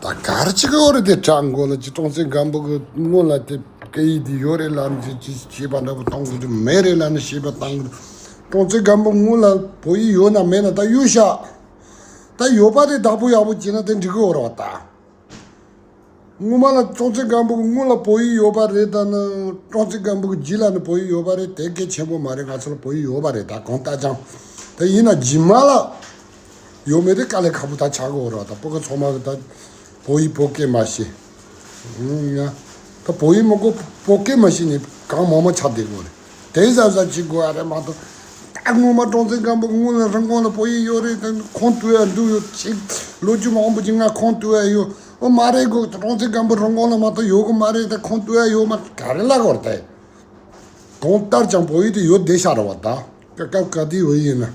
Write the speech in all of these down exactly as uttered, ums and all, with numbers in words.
ཨ། ག་རེ་བྱེད་ཀྱི་ཡོད་རེད། དེ་དྲ་མགོ་ལ་ཅི་ཀྲོང་ཙེ་སྒམ་པོ་གི་སྔོན་ལ་དེ་སྐད་ཡིག་དེ་ཡོད་རེད་ལབ་ནས་ཅི་ཅི་བྱས་པ་འདྲ་པོ་གཏོང་གི་འདུག་མེད་རེད་ལབ་ནས་བཤད་པ་བཏང་གི་འདུག་ཀྲོང་ཙེ་སྒམ་པོ་སྔོན་ལ་བོད་ཡིག་ཡོད་ན་མེད་ན་ད་གཡུག་བཞག་ད་ཡོད་པ་དེ་བདག་པོ་ཡག་པོ་བྱས་ན་དེ་འགྲིག་གི་ཡོད་རེད་བ་ད། སྔོན་མ་ལ་ཀྲོང་ཙེ་སྒམ་པོ་གི་སྔོན་ལ་བོད་ཡིག་ཡོད་པ་རེད་ད་ནི། ཀྲོང་ཙེ་སྒམ་པོ་གི་རྗེས་ལ་ནི་བོད་ཡིག་ཡོད་པ་རེད། དེ་གལ་ཆེན་པོ་མ་རེད། ང་ཚོ་ལ་བོད་ཡིག་ཡོད་པ་རེད། ད་གང་ལྟར་ཀྱང་། དེ་ཡིན་ན་རྗེས་མ་ལ་ཡོད་མེད་དེ་དཀའ་ལས་ཁག་པོ་ད་ཆགས་གི་ཡོད་རེད་བ། ད་སྤུ་གུ་ཚང་མ་གི་ད་བོད་ཡིག་བོད་སྐད་མ་ཤེས། ཨུམ། ཡ། ད་བོད་ཡིག་མི་གོ་བོད་སྐད་མ་ཤེས་ནས་གང་མང་མང་ཆགས་བསྡད་གི་ཡོད་རེད། དེ་གཟབ་གཟབ་བྱེད་དགོས་ཡ་རེད་མ་གཏོགས། ད་སྔོན་མ་ཀྲོང་ཙེ་སྒམ་པོ་སྔོན་ལ་རང་དབང་ལ་བོད་ཡིག་ཡོད་རེད། ད་ཁུངས་གཏུགས་ཡ་འདུག་ཡོད་ཅིག་ལོ་རྒྱུས་མང་པོ་ཅིག་ང་ཁུངས་གཏུགས་ཡ་ཡོད། ཨོ་མ་རེད་གོ། ཀྲོང་ཙེ་སྒམ་པོ་རང་དབང་ལ་མ་གཏོགས་ཡོད་གི་མ་རེད། ད་ཁུངས་གཏུགས་ཡ་ཡོད་མ་ག་རེ་ལབ་དགོས་རེད་ད། གང་ལྟར་ཀྱང་བོད་ཡིག་དེ་ཡོད་བསྡད་ཤག་རེད་བ་ད། སྐབས་སྐབས་ག་དུས་ཡོད་ཡིན་ན།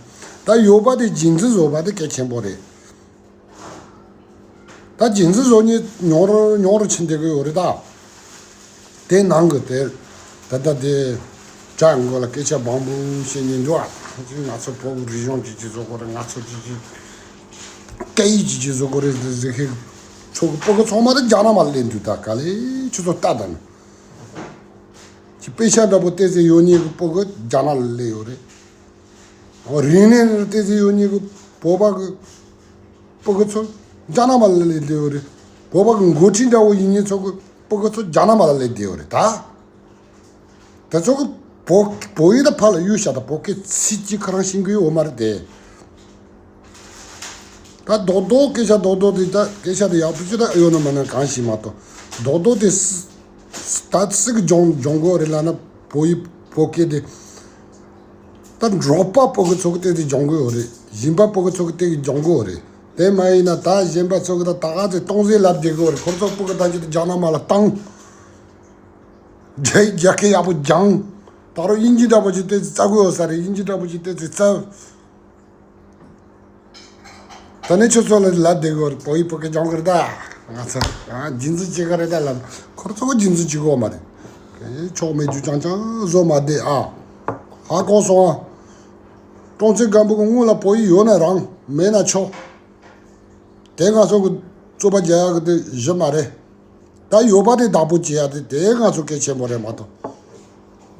ད་ཡོད་པ་དེ་རྗེས་འཛིན་བཟོ་བ་དེ་གལ་ཆེན་པོ་རེད། ད་རྗེས་འཛིན་བཟོ་མཁན་ཉུང་རུ་ཉུང་རུ་ཕྱིན་བསྡད་ཀྱི་ཡོད་རེད་ད། དེ་ནང་གི་དེ་ད་ལྟ་དེ་དྲ་མགོ་ལ་སྐད་ཆ་མང་པོ་བཤད་མཁན་འདུག་ཨ། ང་ཚོ་བོད་ཀྱི་རིག་གཞུང་ཅི་ཅི་བཟོ་དགོས་རེད། ང་ཚོ་ཅི་ཅི་སྐད་ཡིག་ཅི་ཅི་བཟོ་དགོས་རེད་ཟེར་མཁན་ཚོ་གི་སྤུ་གུ་ཚང་མ་དེ་རྒྱ་ནག་མ་སླེབས་འདུག་ད་ག་ལེ་ཁྱོད་ཚོ་ལྟ་དང་། ཅི་དཔེ་ཆ་འདྲ་པོ་བལྟས་ཚེ་ཡོད་མཁན་གྱི་སྤུ་གུ་རྒྱ་ནག་ལ་སླེབས་ཡོད་རེད། རིག་གནས་བལྟས་ཚེ་ཡོད་མཁན་གྱི་བོད་པ་གི་སྤུ་གུ་ཚོ་རྒྱ་ནག་མ་ལ་སླེབས་བསྡད་ཡོད་རེད། བོད་པ་གི་འགོ་ཁྲིད་འདྲ་བོ་ཡིན་མཁན་ཚོ་གི་སྤུ་གུ་ཚོ་རྒྱ་ནག་མ་ལ་སླེབས་བསྡད་ཡོད་རེད་ད། དེ་ཚོ་གི་བོད་བོད་ཡིག་ད་ཕར་ལ་གཡུག་བཞག་ད་བོད་སྐད་ཚིག་གཅིག་ཁོ་རང་ཤེས་ཀྱི་ཡོད་མ་རེད་དེ། ད་རྡོག་རྡོག་སྐད་ཆ་རྡོག་རྡོག་དེ་ད་སྐད་ཆ་དེ་ཡག་པོ་ཅིག་ད་ཨེ་ཡོད་ན་མ་ན་གང་ཞིག་མ་གཏོགས་རྡོག་རྡོག་དེ་སི་ད་སི་གི་སྦྱོང་སྦྱོང་དགོས་རེད་ལབ་ན། བོད་ཡིག་བོད་སྐད་དེ་ད་འབྲོག་པ་སྤུ་གུ་ཚོ་གི་སྟེང་དེ་སྦྱོང་དགོས་ཡོད་རེད། གཞན་པ་སྤུ་གུ་ཚོ་གི་སྟེང་གི་སྦྱོང་དགོས་ཡོད་རེད། དེ་མ་ཡིན་ན་ད་གཞན་པ་ཚོ་གི་ད་ད་ག་ཚོད་གཏོང་ཟེར་ལབ་བསྡད་གི་ཡོད་རེད། ཁོ་ཚོ་སྤུ་གུ་ད་ཅི་ད་རྒྱ་ནག་མ་ལ་བཏང་། རྒྱ་རྒྱ་སྐད་ཡག་པོ་སྦྱང་། ད་རུང་དབྱིན་ཇི་འདྲ་པོ་ཅིག་སྟེང་དེ་བཙལ་དགོས་ཡོད་ས་རེད། དབྱིན་ཇི་འདྲ་པོ་ཅིག་སྟེང་དེ་བཙལ། ད་ནི་ཁྱོད་ཚོ་ལ་ལབ་བསྡད་ཡོད་རེད། བོད་ཡིག་བོད་སྐད་སྦྱོང་གི་རེད་ད། ང་ཚོ་ཨ་རྗེས་འཛིན་བྱེད་གི་རེད་ད་ལབ། ཁོ་ཚོ་གི་རྗེས་འཛིན་བྱེད་གི་ཡོད་མ་རེད། ཆོག་མེད་རྒྱུ་རྐྱང་རྐྱང་བཟོ་མ་བསྡད་ཨ། ཧ་གོ་སོང་ཨ། ཀྲོང་ཙེ་སྒམ་པོ་གི་སྔོན་ལ་བོད་ཡིག་ཡོད་ན་རང་མེད་ན་ཆོག་དེ་ང་ཚོ་གི་རྩོད་པ་རྒྱག་ཡག་གི་དེ་གཞི་མ་རེད། ད་ཡོད་པ་དེ་བདག་པོ་བྱེད་ཡག་དེ་དེ་ང་ཚོ་གལ་ཆེན་པོ་རེད་མ་གཏོགས།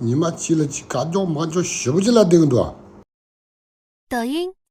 ཉི་མ་གཅིག་ལ་གཅིག་ཁ་རྒྱོག་མ་རྒྱོག་ཞེ་པོ་ཅིག་ལབ་བསྡད་གི་འདུག་ཨ། 抖音